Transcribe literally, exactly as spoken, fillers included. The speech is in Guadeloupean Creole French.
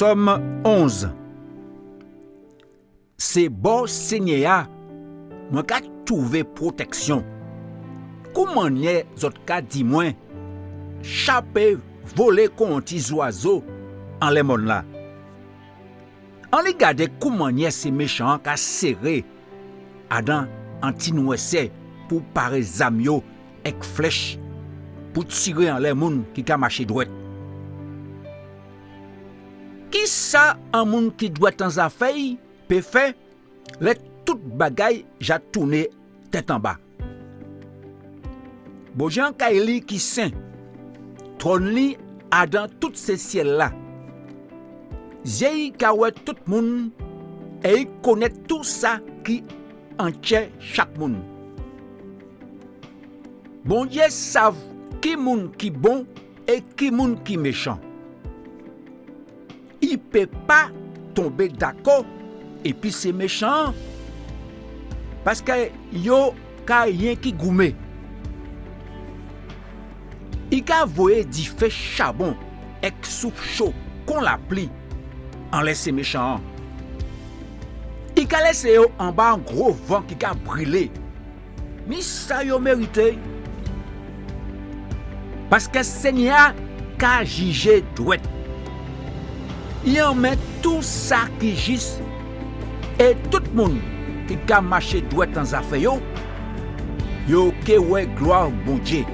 Sòm onz. Sé bò Senyè a mwen ka twouvé pwoteksyon. Koumanniè zòt ka di mwen, chapé volé kon on ti zwazo anlè mòn-la? Anni gadé koumanniè sé méchan an ka séré adan an ti nwèsè pou paré zam yo èk flèch pou tiré anlè moun ki ka maché dwèt. Kisa an moun ki dwèt an zafè'y pé fè lè tout bagay ja tounen tèt anba? Bondye an kay li ki sen, twòn li adan tout sé syèl-la. Zyé'y ka wè tout moun, é i konnèt tou sa ki an tjè chak moun. Bondye sav ki moun ki bon é ki moun ki méchan. I pé pa tonbé dakò épi sé méchan an, paskè yo ka yenki goumé. I ka voyé difé chabon èk souf cho kon lapli anlè sé méchan an. I ka lésé yo anba on gwo van ki ka brilé. Mi sa yo mérité. Paskè Senyè a ka jijé dwèt. I enmen tou sa ki jis, é tout moun ki ka maché dwèt an zafè yo, yo ké wè glwa Bondye.